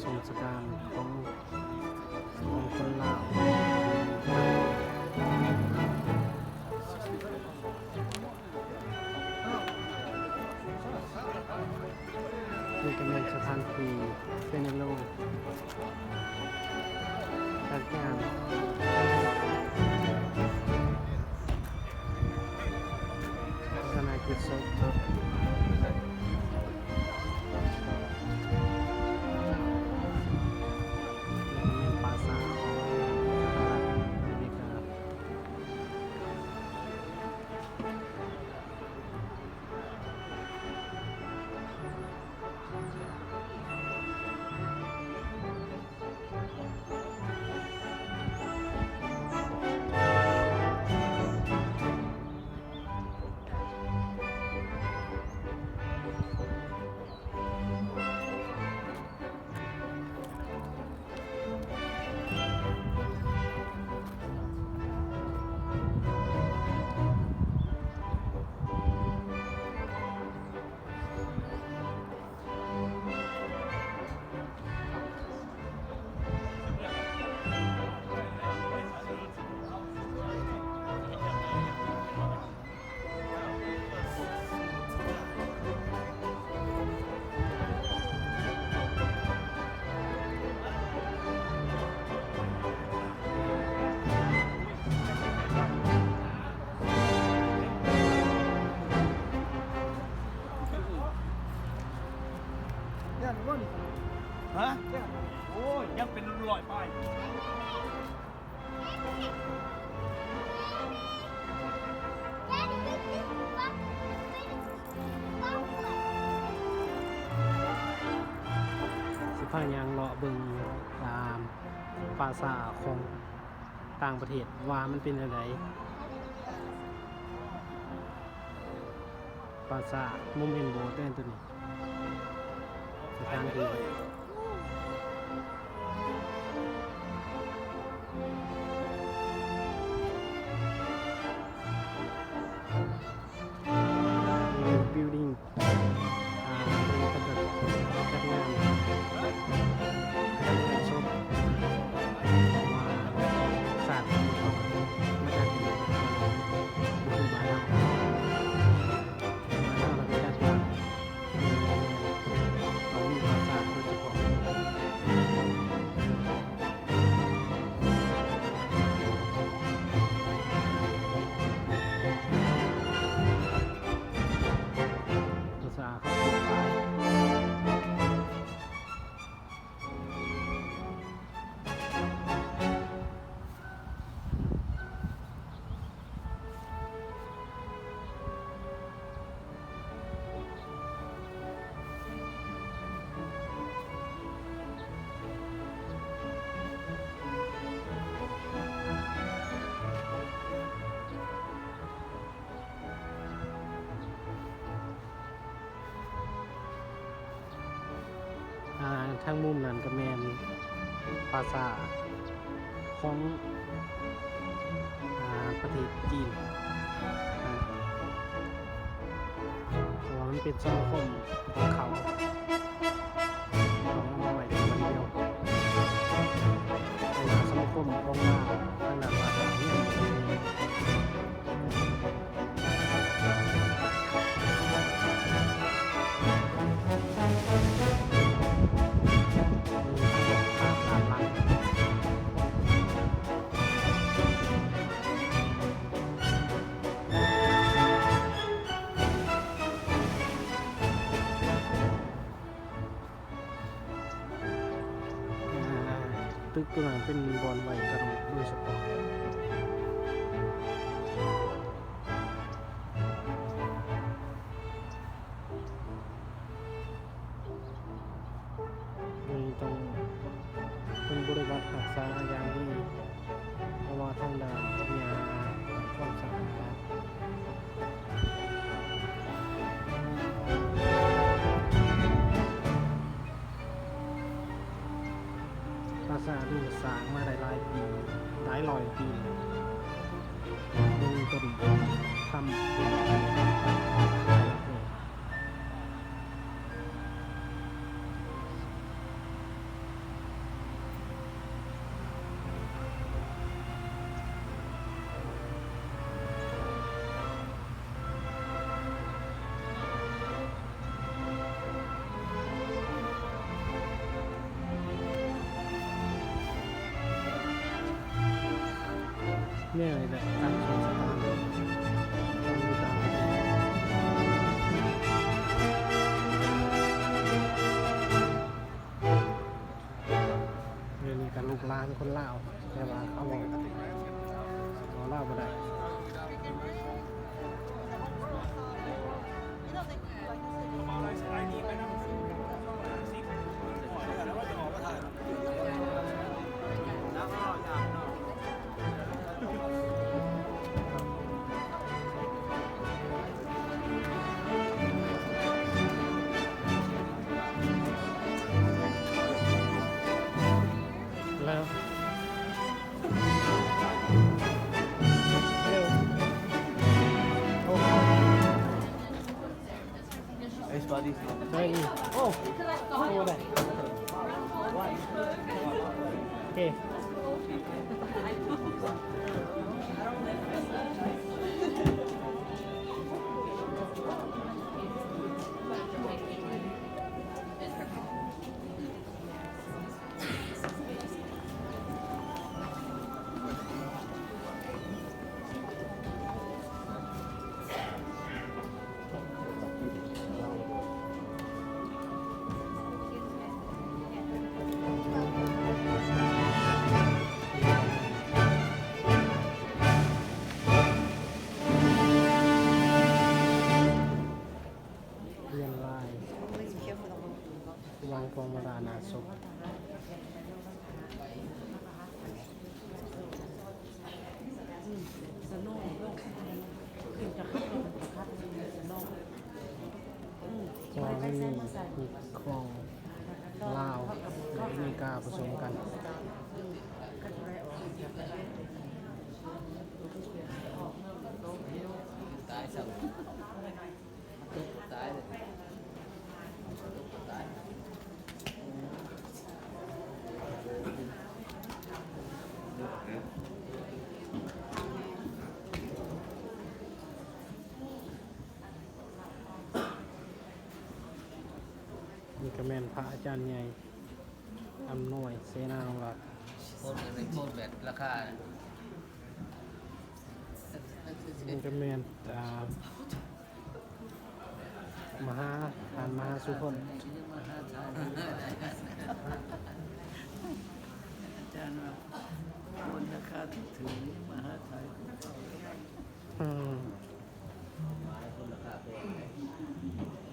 ຊົມສະຖານຂອງ ຂອງຄົນລາວ. ນີ້ກໍແມ່ນສະຖານທີ່ເຊໂນໂລ ຈັດງານສາສະໜາກິດສົບເນາະ. ແມ່ນປາສາດຂອງສະຫະລັດອາເມລິກາ. ຢ້ານບໍ່ນີ້? ຮະ? ຢ້ານບໍ່? ໂອ້ຍ ຍັງເປັນຮ້ອຍປາຍ. ຊິພາຍ່າງເລາະເບິ່ງ ອ່າ ປາສາດຂອງຕ່າງປະເທດວ່າມັນເປັນແນວໃດ. ປາສາດ ບໍ່ແມ່ນໂບດເດ້ຕົວນີ້. ສະຖານທີ່ ບິວດິ້ງ ອ່າ ເພິ່ນຈັດງານ ຈັດງານສົບ ສາດ ມາຈາກ ອ່າ ທາງມຸມນັ້ນກໍແມ່ນປາສາດຂອງ ອ່າ ປະເທດຈີນ ອ່າ ເພາະວ່າມັນເປັນສະມາຄົມຂອງເຂົາ ຕ້ອງເອົາມາໄວ້ທີ່ບ່ອນດຽວ ເພາະວ່າສະມາຄົມຂອງລາວທາງດ້ານພາສາເນຍ ອ່າ ຕຶກຕົວນັ້ນເປັນບ່ອນໄວ້ກະດູກໂດຍສະເພາະ. ນີ້ຕ້ອງເປັນບໍລິການຮັກສາຢ່າງດີ ເພາະວ່າທາງດ້ານພະຍາ ຄວາມສະອາດ ປາສາດນີ້ສ້າງມາໄດ້ຫຼາຍປີ ຫຼາຍຮ້ອຍປີ ເບິ່ງຕົ້ນທຳ ເບິ່ງຕົ້ນທຳ. ແນວນີ້ແຫຼະ ການຊົງຊະຕາ ດຽວນີ້ກໍລູກຫຼານຄົນລາວ ແຕ່ວ່າເຂົາເວົ້າ ເວົ້າລາວບໍ່ໄດ້. ສະບາຍດີ ໂອ້ ໂອ້ ໄດ້ ໂອເຄ. ວຽນລາຍ ວາງພວງມາລາໜ້າສົບ. ເຈົ້ານີ້ມີຂອງລາວ ແລະ ອາເມລິກາປະສົມກັນ. ນີ້ກໍແມ່ນພະອາຈານໃຫຍ່ ອຳນວຍ ເສນານຸລັດ. ໂຄດ ໂຄດແບບລາຄາ ນີ້ກໍແມ່ນ ອ່າ ມະຫາ ທ່ານມະຫາສຸພົນ ອາຈານວ່າ ຄົນລາຄາຖືກໆ ມະຫາໄທ ອືມ. ອ